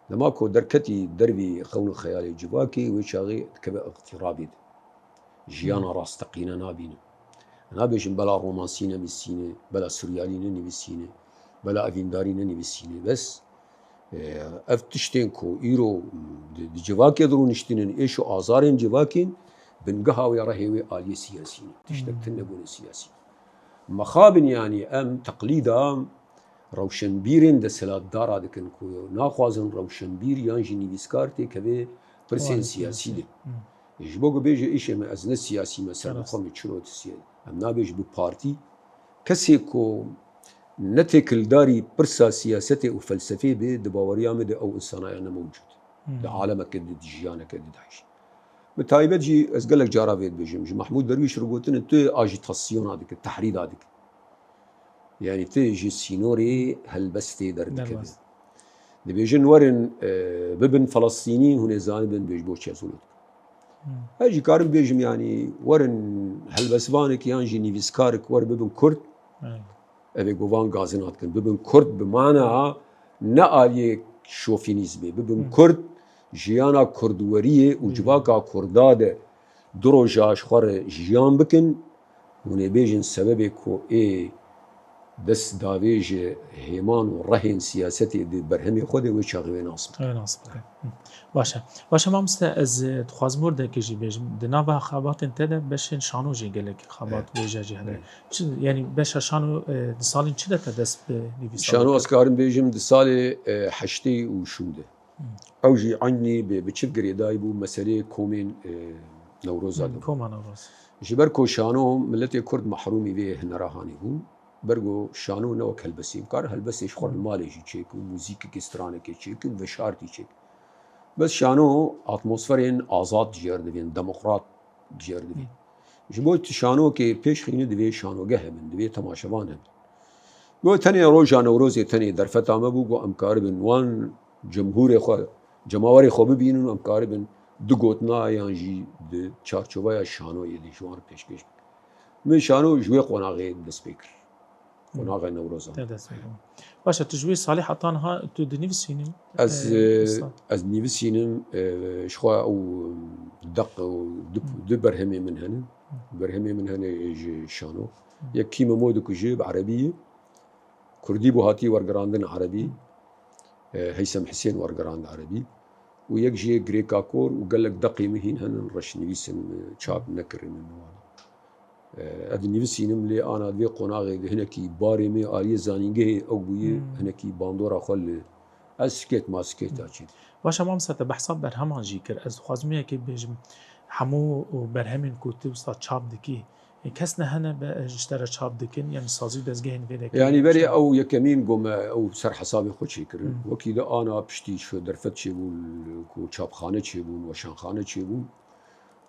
Dema ku derketî dervî xewn û xeyalê civakê, wê çaxê dikeve îxtirabê de. Jiyana rasteqîne nabîne. Nabêjin bela romansî nenivîsîne, bela suryalî nenivîsîne, bela evîndarî nenivîsîne. Bes, e, ev tiştên ku îro di, di civakê de rûniştînin, êş û azarên civakên bingeha wê rehê wê aliyê siyasî ne. Tiştek Hmm. tune bûne siyasî. Mexabin, yanî em teqlîda rewşenbîrên desthilatdara dikin ku naxwazin rewşenbîr yan jî nivîskar têkeve pirsên Wayê siyasî siyasî. de. Hmm. Ji bo ku bêje îşê me ez ne siyasî me ser bi Rast. xwe min çiro tu siyasî. Em nabêjin bi partî. Kesê ku ne têkildarî pirsa siyasetê û felsefê be, di baweriya me de ew însanaya ne mewcûd. Hmm. Di alemeke de, di jiyaneke de dihişt. Bi taybet jî ez gelek cara vê dibêjim. Ji Mehmûd Derwîş re gotine tu ajîtasyona dike, tehrîda dike. Yanî tu ji sînorê helbestê derdikevî. Derbas. Dibêjin werin, e, bibin Felestînî, hûn ê zanibin bêj bo çi ez wilo dikim. Hmm. Ez jî karim bêjim, yanî werin helbestvanek yan jî nivîskarek wer bibin Kurd. Evet. Ev ê govan gazin hatkin. Bibin Kurd bi mana ne aliyê şofinîzmê. Bibin Hmm. Kurd, jiyana kurdweriyê û Hmm. civaka Kurda de du roja ji xwe re jiyan bikin. Hûn ê bêjin sebebê ku ê dest davê ji hêman û rehên siyasetê di berhemê xwe de wê çaxê wê nas bike. Wê nas bike. Hı. Baş e. Baş e mamoste, ez, e, dixwazim wirdekê jî bêjim. Di nava xebatên te de beşên şano jî gelek xebat Evet. wêje jî hene. Evet. Çi, yanî beşa şano, e, di salên çi de te dest bi nivîsandin Şano kir? Ez karim bêjim di salê, e, heştê û şûn de. Hı. Ew jî eynî bi, bi çi girêdayî bû meseleyê komên, e, Newroza Hı, de bû. Koma Newroz. Ji ber ku şano miletê Kurd mehrûmî vê hunera hanê bû, ber ku şano ne wek helbestê bikar, helbestê ji xwe li malê jî çêkin, muzîkekê stranekê çêkin, veşartî çêkin. Bes şano atmosferên azad jêr divên, demokrat jêr divên. Hı. Ji bo tu şanokê pêş xînî divê şanogeh hebin, divê temaşevan hebin. Go tenê roja Newrozê tenê derfeta me bû, go em karibin wan cemhûrê xwe, cemawerê xwe bibînin û em karibin du gotina yan jî di çarçoveya şanoyê de ji wan re pêşkêş bikin. Min şano ji wê qonaxê dest pê kir. Qonaxa Newrozan. Te dest pê kir. Baş e, tu ji wê salê heta niha tu dinivîsînî? Ez, e, e, usta? Ez nivîsînim, e, ji xwe ew deq û du, Hmm. du berhemê min hene. Hmm. Berhemê min hene ji şano. Hmm. Yek Kî Memo Dikuje bi erebî ye. Kurdî bû hatî wergerandin erebî. Hmm. E, Heysem Hisên wergerand erebî. Û yek jî yê Girêka Kor û gelek deqê min hîn henin reşnivîs in, e, çap nekirin in wan. E, ez dinivîsînim lê ana di vê qonaxê de hinekî barê min aliyê zanîngehê ew bûye, Hmm. hinekî bandora xwe li ez sikêt ma sikêta Hmm. çê. Baş e, mamoste, te behsa berheman jî kir. Ez dixwazim yekê bêjim, hemû berhemên ku tu wisa çap dikî, e, kes ne hene be, e, ji te re çap dikin, yanî sazî û dezgehên vê de Yanî berê ew yekemîn go me ew ser hesabê xwe çêkirin. Hmm. Wekî de ana piştî şu derfet çêbûn, ku çapxane çêbûn, weşanxane çêbûn,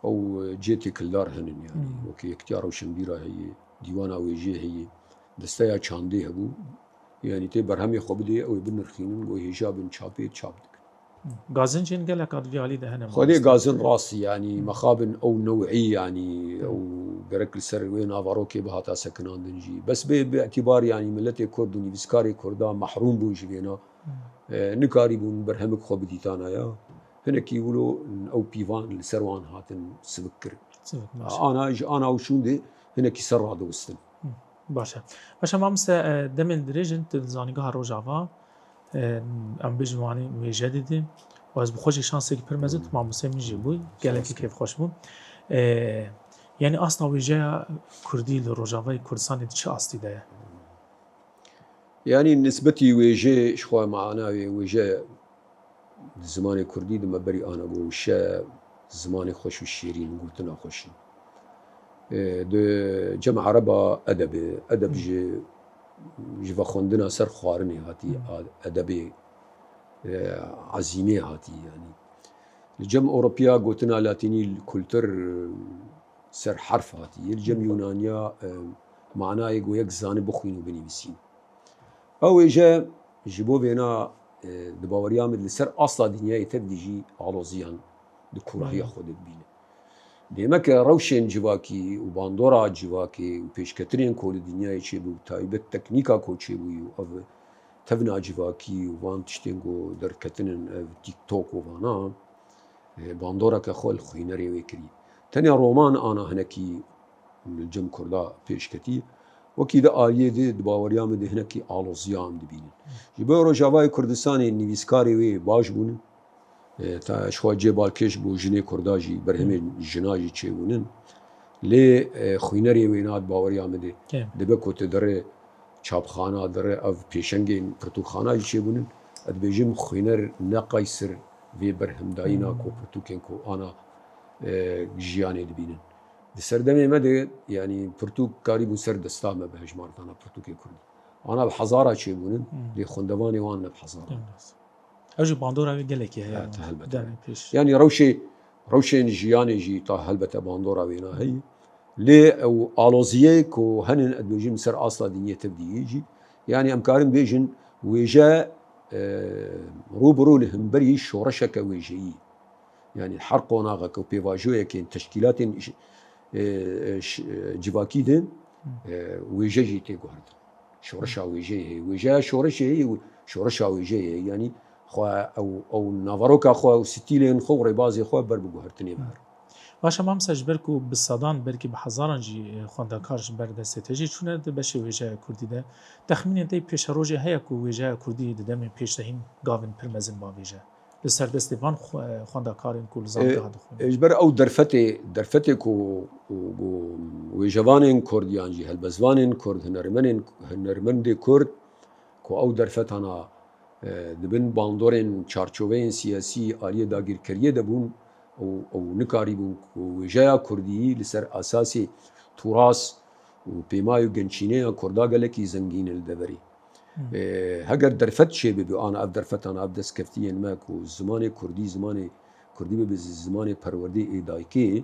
ew, e, cê têkildar henin yanî. Hmm. Wekî Yekitiya Rewşenbîra heye, Dîwana Wêjê heye, Desteya Çandê hebû. Yanî tê berhemê xwe bidê, ew ê binirxînin, go hêja bin çapê, çap dikin. Gazin jî gelek a di vî alî de hene Xwedê mamoste. Gazin rast, yanî Hmm. mexabin ew new'î, yanî Hmm. ew gerek li ser wê navarokê bihata sekinandin jî. Bes bê bi îtîbar, yanî miletê Kurd û nivîskarê Kurda mehrûm bûn ji vêna. Hmm. E, nikarîbûn berhemik xwe bidîtana ya. Hinekî wilo ew pîvan li ser wan hatin sivik kirin. Sivik, baş e. Ana, ji ana û şûn de hinekî ser radiwistin. Hı, baş e. Baş e mamoste, e, demên dirêj in tu di Zanîngeha Rojava, e, em bêjin wanî wêje didî. Û ez bi xwe jî şansekî pir mezin, tu mamosteyê min jî bû. Gelekî kêfxweş bû. E, yanî asta wêjeya kurdî li Rojavayê Kurdistanê di çi astî de ye? Yanî nisbetî wêjê, ji xwe mana wê wêje di zimanê kurdî di me berî ana go wişe zimanê xweş û şêrîn, gotina xweş in. E, di cem ereba edeb e. Edeb Hmm. ji, ji vexwendina ser xwarinê hatî, Hmm. a-, edebê, e, ezîmê hatî yanî. Li cem Ewropiya gotina latînî kultur ser herf hatî. Li cem Hmm. Yunaniya, e, manayê go yek zane bixwîn û binivîsîn. Ew wêje ji bo vêna, e, di baweriya min li ser asta dinyayê tev de jî aloziyan di kûrahiya Hmm. xwe de dibîne. Dêmeke rewşên civakî û bandora civakê û pêşketinên ku li dinyayê çêbû, taybet teknîka ku çêbûyî û ev tevna civakî û van tiştên ku derketinin ev TikTok û vana, e, bandoreke xwe li xwînerê wê kirî. Tenê roman ana hinekî li cem Kurda pêş ketî. Wekî di aliyê de, di baweriya min de hinekî aloziya em dibînin. Ji bo Rojavayê Kurdistanê nivîskarê wê baş bûn. E, ta ji xwe cê balkêş bû, jinê Kurda jî, berhemên Hmm. jina jî çêbûnin. Lê, e, xwînerê wê na di baweriya min de Kêm. dibe ku tu derê çapxana, derê ev pêşengên pirtûkxana jî çêbûnin. Ez dibêjim xwîner ne qeysir vê berhemdayîna Hmm. ku pirtûkên ku ana, e, jiyanê dibînin. Di serdemê me de, yanî pirtûk karîbûn ser desta me bi hejmar dana pirtûkê kurdî. Ana bi hezara çêbûnin, Hmm. lê xwendevanê wan ne bi hezara. Gelek rast. Ew jî bandora wê gelekî heye. Evet, helbet. Demê pêş. Yanî rewşê, rewşên jiyanê jî ta helbete bandora wêna heye. Lê ew aloziyê ku henin, ez dibêjim, ser asta dinyê tevdî yî jî, yanî em karin bêjin wêje, e, rû bi rû li hemberî şoreşeke wêjeyî. Yanî her qonaxek û pêvajoyekên teşkîlatên iş-, e, e, ş-, e, civakî de, e, wêje jî tê guhertin. Şoreşa wêjeyê heye. Wêjeya şoreşê heye, şoreşa wêjeyê heye. Yanî xwe ew, ew naveroka xwe û stîlên xwe û rêbazê xwe ber bi guhertinê ve. Baş e, mamoste, ji ber ku bi sedan, belkî bi hezaran jî, e, xwendekar ji ber destê te jî çûne di beşê wêjeya kurdî de, texmînên te yê pêşerojê heye ku wêjeya kurdî di demên pêş de hîn gavên pir mezin bavêje? Li ser destê van xwe-, xwendekarên ku li E, zangeha dixwînin. e, ji ber ew derfetê, derfetê ku, ku wêjevanên kurd yan jî helbestvanên kurd, hunermenên, hunermendê kurd ku ew derfetana, e, di bin bandorên çarçoveyên siyasî aliyê dagirkeriyê de bûn û ew nikarîbûn ku wêjeya kurdî li ser asasê turas û pêma û gençîneya kurda gelekî zengîn e li deverê. Hmm. E, heger derfet çêbibe, ana ev derfetan, ev destkeftiyên me ku zimanê kurdî, zimanê kurdî bibe zi-, zimanê perwerdê ê dayikê,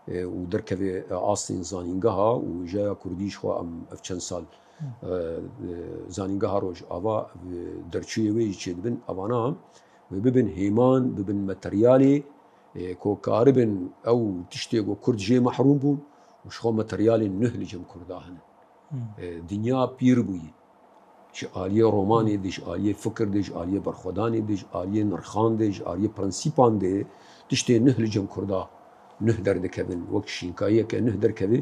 e, û derkeve, e, astên zanîngeha û wêjeya kurdî ji xwe em ev çend sal, Hmm. e, e, zanîngeha Rojava, e, derçûyê wê jî çêdibin, evana wê bibin hêman, bibin materyalê, e, ku karibin ew tiştê ku kurd jê mehrûm bûn û ji xwe materyalên nuh li cem kurda hene. Hmm. E, dinya pîr bûyî. Ji aliyê romanê de, ji aliyê fikir de, ji aliyê berxwedanê de, ji aliyê nirxan de, ji aliyê prensîpan de tiştê nuh li cem kurda nuh derdikevin. Wek şînkayiyeke nuh derkeve,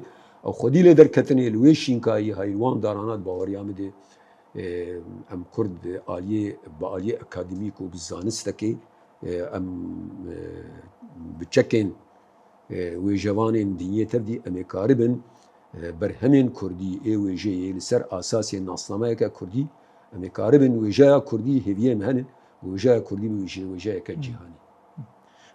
ew xwedî lê derketinê li wê şînkayiyê hayê wan darana di baweriya min de, e, em kurd aliyê, bi aliyê akademîk û bi zanistekê, e, em, e, bi çekên e, wêjevanên dinyê tev dî em ê karibin, e, berhemên kurdî ê wêjeyê li ser asasê nasnameyeke kurdî, em ê karibin wêjeya kurdî hêviyê me hene, wêjeya kurdî bi wêje-, wêjeyeke Hmm. cîhanî.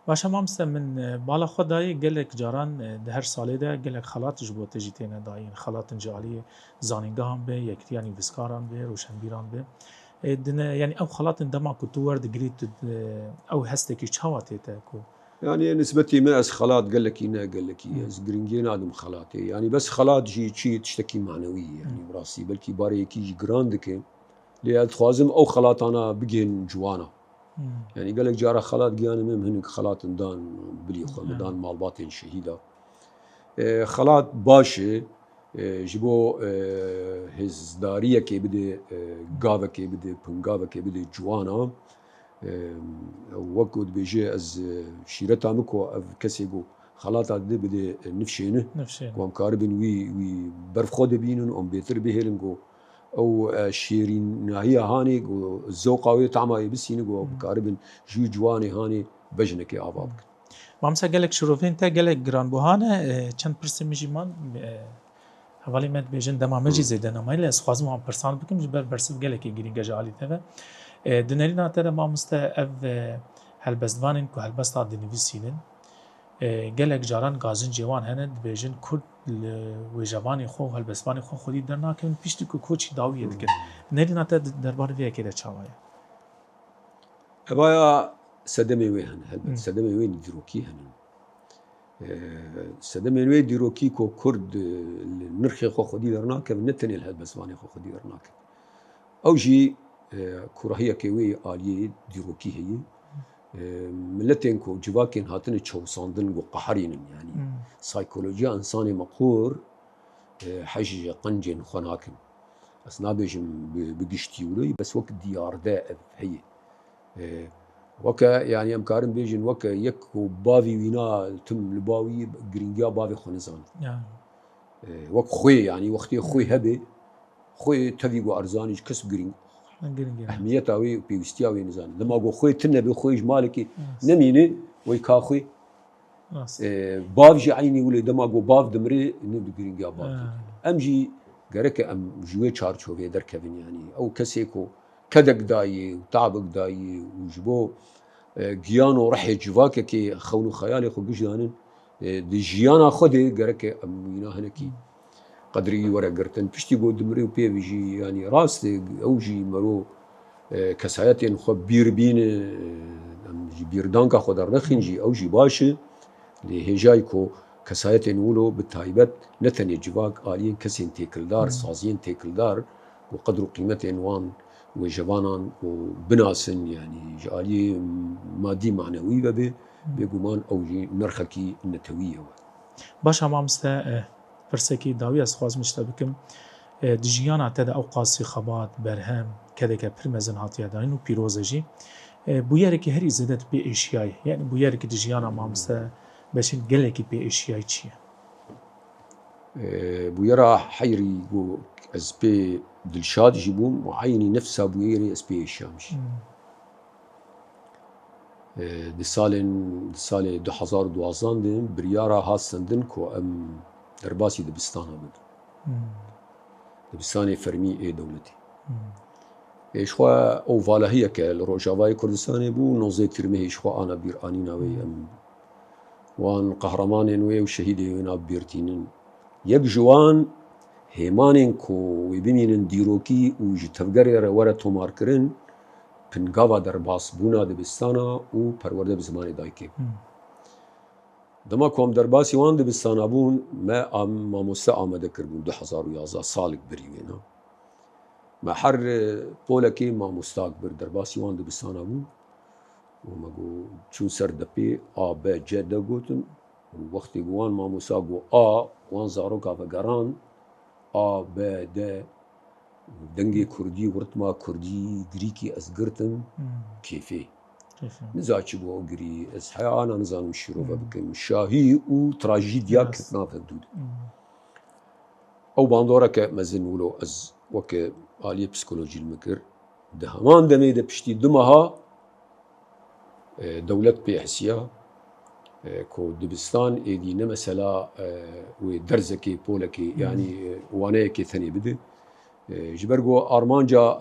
Baş e mamoste, min, e, bala xwe dayê gelek caran, e, di her salê de gelek xelat ji bo te jî têne dayîn. Xelatin ji aliyê zanîngehan be, yekitiya nivîskaran be, roşenbîran be. E, dine, yanî ew xelatin dema ku tu werdigirî, tu, e, ew hestekî çawa tê te ku Yanî nisbetî me ez xelat gelekî ne gelekî. Hmm. Ez giringiyê nadim xelatê. Yanî bes xelat jî çi tiştekî manewî ye. Yanî Hmm. bi rastî belkî barê yekî jî giran dike. Lê ez dixwazim ew xelatana bigihên ciwana. Hmm. Yanî gelek cara xelat giyanê me, em hinek xelatin dan bilî xwe, Hmm. dan malbatên şehîda. E, xelat baş e, e, ji bo, e, hêzdariyekê bide, e, gavekê bide, pingavekê bide ciwana. E, wek ku dibêje, ez, e, şîreta min ku ev kesê ku xelata dide bide, e, nifşê nuh. Nifşê nuh. Ku em karibin wî, wî berf xwe dibînin û em bêtir bihêlin ku ew, e, şêrînahiya hanê ku zewqa wê, tama wê bisînin ku Hmm. bikaribin ji wî ciwanê hanê bejnekê ava Hmm. bikin. Mamoste, gelek şirovên te gelek giranbuha ne, e, çend pirsên min jî man, e, hevalên me dibêjin dema me jî Hmm. zêde nemaye, lê ez dixwazim wan pirsan bikim, ji ber bersiv gelekî girîng e ji alî te ve. E, di nerîna te de mamoste, ev, e, helbestvanên ku helbesta dinivîsînin, e, gelek caran gazincê wan hene, dibêjin kurd li wêjevanê xwe û helbestvanê xwe xwedî dernakevin, piştî ku koçî dawiyê dikin. Hmm. Nerîna te di derbarê vê yekê de çawa ye? Evaya sedemê wê hene, helbet. Hmm. Sedemê wê dîrokî hene. Ee, sedemên wê dîrokî ku kurd, e, li nirxê xwe xwedî dernakevin, ne tenê li helbestvanê xwe xwedî dernakevin. Ew jî, e, kurahiyeke wê aliyê dîrokî heye. E, miletên ku civakên hatine çewsandin ku qeherînin, yanî Hmm. saykolojiya însanê meqûr, e, hej ji qencên xwe nakin. Ez nabêjim bi, bi giştî wilo, bes wek diyar de ev heye. E, weke, yanî em karin bêjin, weke yek ku bavî wîna tim li ba wî, girîngiya bavê xwe nizane. Ya. E, wek xwê, yanî wextê xwê Hmm. hebe, xwê tevî ku erzanî ji kes girîng, Girîng e. ehmiyeta wê û pêwîstiya wê nizane. Dema ku xwê tune be, xwê ji malekê Rast. nemîne, wey ka xwê. Rast. E, bav jî eynî wile, dema ku bav dimire, ne bi girîngiya bav Ha. dikire. Em jî gereke em ji wê çarçovê derkevin, yanî ew kesê ku kedek dayê û tabek dayê û ji bo, e, giyan û rihê civakekê xewn û xeyalê xwe giş danin, e, di jiyana xwe de gereke em wîna hinekî Hmm. qedrî were girtin. Piştî ku dimire û pê ve jî, yanî rast e, ew jî mero, e, kesayetên xwe bîr bîne, e, em ji bîrdanka xwe dernexin jî, ew jî baş e. Lê hêjayî ku kesayetên wilo bi taybet ne tenê civak, aliyên kesên têkildar, Hmm. saziyên têkildar û qedr û qîmetên wan wêjevanan û binasin, yanî ji aliyê madî manewî ve bê, Hmm. bêguman ew jî nirxekî netewî ye we. Baş e mamoste, eh, pirsekî dawî ez dixwazim ji te bikim. Eh, di jiyana te de ew qasî xebat, berhem, kedeke pir mezin hatiye dayîn û pîroz e jî. Eh, bûyerekî herî zêde tu pê êşiyayî, yanî bûyerekî di jiyana mamoste Beşîr gelekî pê êşiyayî çi ye? Eh, bûyera heyrî ku ez pê dilşad jî bûm û eynî nefsa bûyerê ez pê êşiyam jî. Hmm. E, di salên, di salê du hezar û duwazdeh de biryara hat sendin ku em derbasî dibistana bibin. Hmm. Dibistanê fermî ê dewletê. Hmm. Ê ji xwe ew valahiyeke li Rojavayê Kurdistanê bû, nozdeh Tîrmehê ji xwe ana bîr anîna wê Hmm. em wan qehremanên wê û şehîdê wê na bîr tînin. Yek ji wan hêmanên ku wê bimînin dîrokî û ji tevgerê re were tomarkirin, pingava derbasbûna dibistana û perwerde bi zimanê dayikê bû. Hmm. Dema ku em derbasî wan dibistana bûn, me am-, mamoste amade kiribûn du hezar û yazdeh, salek berî wêna. Me her, e, polekê mamostak bir derbasî wan dibistana bûn. Û me got, çûn ser depê A, B, C, D gotin. Û wextê ku wan mamosta got A, wan zaroka vegeran, A, B, D, dengê kurdî û ritma kurdî, grîkî ez girtim, Hmm. kêfê. Kêfê. Niza çi bû ew girî, ez heya ana nizanim şîrove Hmm. bikim. Şahî û trajîdya Yes. ketina vevdû de. Hmm. Ew bandoreke mezin wilo ez weke aliyê psîkolojî li min kir. Di heman demê de piştî du meha, e, dewlet pê hesiya, e, ku dibistan êdî ne mesela, e, wê derzekê, polekê, Hmm. yanî, e, waneyekê tenê bide. E, ji ber ku armanca,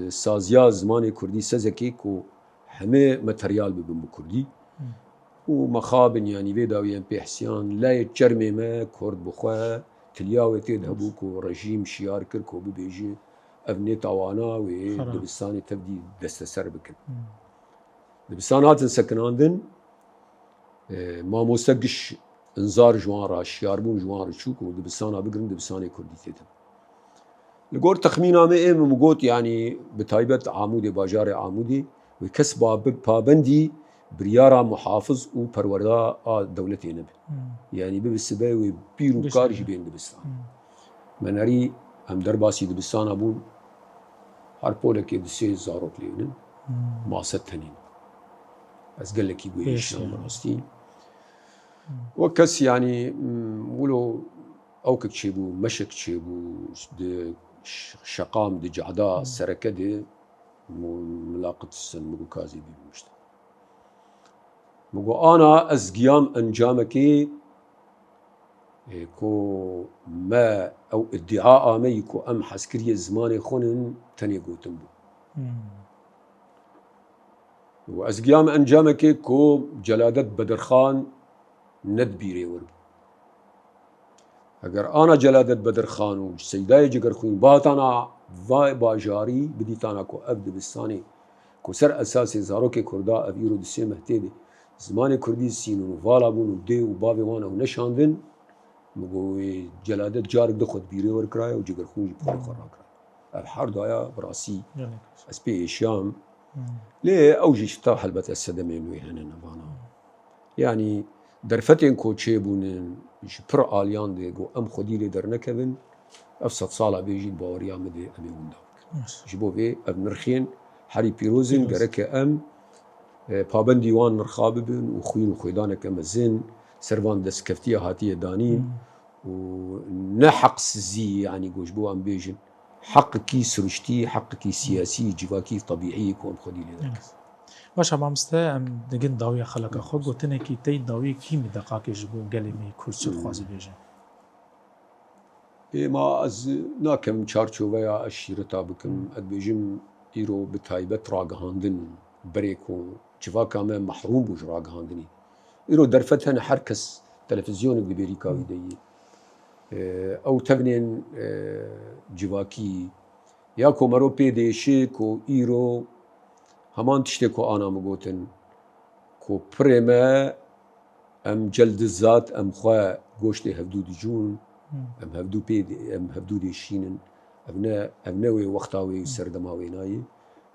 e, saziya zimanê kurdî sezekê ku hemê materyal bibin bi kurdî. Hmm. Û mexabin, yanî vê dawî em pê hesiyan, layê çermê me kurd bi xwe tiliya wê tê de hebû ku rejîm şiyar kir ku bibêje ev nêtawana wê Xera. dibistanê tevdî desteser bikin. Hmm. Dibistan hatin sekinandin, e, mamoste giş inzar ji wan re, şiyarbûn ji wan re çû ku dibistana bigirin, dibistanê kurdî tê de. Li gor texmîna me ê min got, yanî bi taybet Amûdê, bajarê Amûdê, wê kes ba-, bi pabendî biryara muhafiz û perwerda a dewletê nebe. Hmm. Yanî bibe sibe wê pîr û Geç kar nebe. jî bên dibistan. Hmm. Me nerî em derbasî dibistana bûn, her polekê du sê zarok lê nin, Hmm. mase tenîn. Ez gelekî Pêş guhêşiyam yani. rastî. Hmm. Wek kes yanî, mm, wilo ewkek çêbû, meşek çêbû, di ş-, şeqam, di cada Hmm. sereke de mu-, milaqit sen min got, kazî bî bimuşte. Min got, ana ez giyam encamekê, e, ku me ew îdia ameyî ku em hezkiriyê zimanê xwe nin, tenê gotin bû. Hmm. Û ez giyam encamekê ku Celadet Bedirxan ne di bîrê wir bû. Eger ana Celadet Bedirxan û Seydayê Cegerxwîn bihatana vay bajarî, bidîtana ku ev dibistanê ku ser esasê zarokê kurda ev îro du sê meh tê de zimanê kurdî sînin û vala bûn û dê û bavê wan ew neşandin, min got wê Celadet carek di xwe di bîrê wir kiraye û Cegerxwîn jî bi xwe xwe rakiraye. Ev her daya bi rastî Gelek. ez pê êşiyam. Hmm. Lê ew jî ji ta helbet ez sedemên wê hene nevana. Yanî derfetên ku çêbûnin ji pir aliyan de got em xwedî lê dernekevin, ev sedsala bê jî baweriya min de em ê winda bikin. Yes. Ji bo vê ev nirxên herî pîroz in, Pîroz. gereke em, e, pabendî wan nirxa bibin û xwîn û xwêdaneke mezin ser van destkeftiya hatiye danîn Hmm. û ne heqsizî, yanî ku ji bo em bêjin, heqekî siruştî, heqekî siyasî, civakî, tebîî ku em xwedî lê derketin. Baş e, mamoste, em digin dawiya xeleka xwe, gotinekî te yî dawiyê kî mi deqakê ji bo gelê me yê kurd çi dixwaze bêje? Ê ma ez nakem çarçoveya eşîreta bikim, Hmm. ez dibêjim îro bi taybet ragihandin berê ku civaka me mehrûm bû ji ragihandinê. Îro derfet hene, her kes televîzyonek di bêrîka wî de yî. E, ew tevnên, e, civakî ya ku mero pê diêşe ku îro heman tiştê ku ana min gotin, ku pirê me Em cel di zat, em xwe goştê hevdû dicûn, em hevdû pê, em hevdû dêşînin. Ev ne, ev ne wê wexta wê û serdema wê nayê.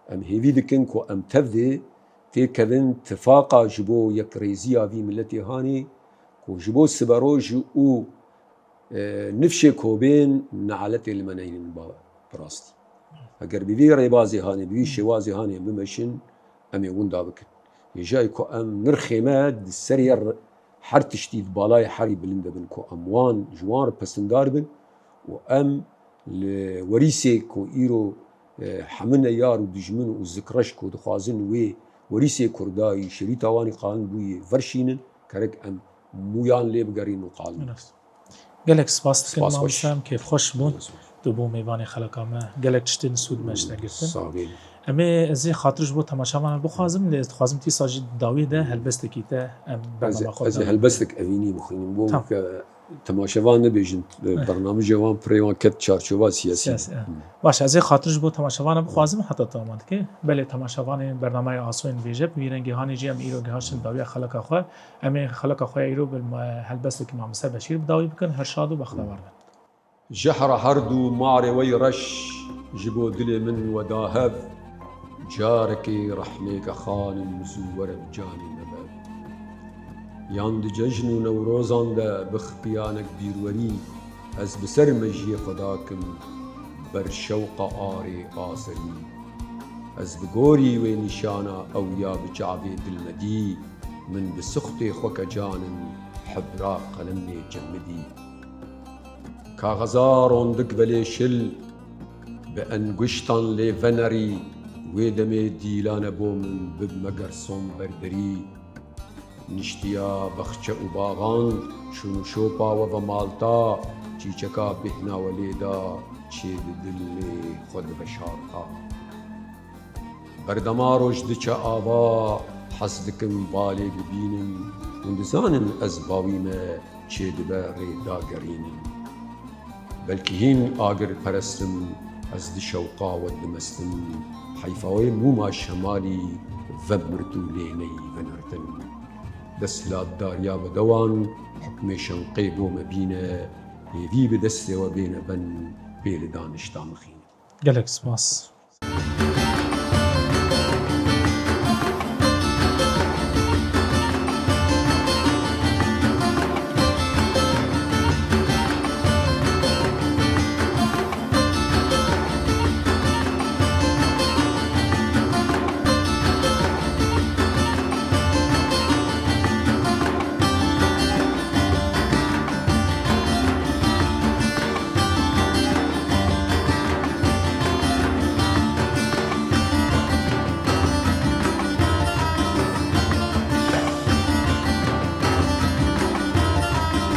Em hêvî dikin ku em tev de têkevin tifaqa ji bo yekrêziya vî miletê hanê ku ji bo siberoj û, e, nifşê kovên nealetê li me neynin ba bi rastî. Eger bi vî rêbazê hanê, bi vî şêwazê hanê em bimeşin, em ê winda bikin. Hêjayê ku em nirxê me di serê r-, her tiştî di balayê herî bilind de bin ku em wan, ji wan re pesindar bin û em li werîsê ku îro, e, hemine yar û dijmin û zikreş ku dixwazin wê werîsê Kurdayî şerîta wanî qalin bûyê verşînin, kerek em mûyan lê bigerîn û qalin. Rast. Gelek spas dikim, Spas xweş. Mamoste, em kêfxweş bûn. Spas xweş. Tu bû mêvanê xeleka me. Gelek tiştên sûd me ji te girtin. Sağ ol. Em ê, ez ê xatir ji bo temaşevanan bixwazim, lê ez dixwazim tîsa jî dawiyê de helbestekî te em Ez, bernama xwe ez ê bidawî. Helbestek evînî bixwînim. Bo Tamam. ke temaşevan nebêjin, e, Eh. bernamijê wan pirê wan ket çarçova siyasî. Siyasî, eh. Hmm. Baş, ez ê xatir ji bo temaşevanan bixwazim heta tu aman dikî. Belê temaşevanên bernameyê Asoyên Vêjeb, vî rengî hanê jî em îro gihaştin dawiya xeleka xwe. Em ê xeleka xwe ya îro bi me-, helbestekî Mamoste Beşîr bi dawî bikin. Her şad û bextewar bin. Jehra herd û marê wey reş ji bo dilê min we da hev. Carekê rehmêke xanim zû were bi canê me bev. Yan di cejn û newrozan de bi xipiyanek bîrwerî ez bi ser mejiyê xwe dakim ber şewqa arê azerî. Ez bi gorî wê nîşana ew ya bi çavê dilmedî, min bi sixtê xwe kecanin hebra qelemê cemidî. Kaxeza rondik belê şil, bi enguştan lê venerî, wê demê dîlane bo min bibme gerson berberî. Niştiya bexçe û baxan, şûn û şopa we ve malta, çîçeka bêhna we lê da, çê di dilê xwe dibe şarqa. Berdema roj diçe ava, hez dikim balê bibînim, hûn dizanin ez bawî me çê dibe rê dagerînim. Belkî hîn agir perestim, ez di şewqa we dimestim, heyfa wê mûma şemalî vemirt û lê neyî venirtin. Desthilatdariya bedewan hukmê şewqê bo me bîne, hêvî bi destê we bêne ben, pê li danişta mixîne. Gelek spas.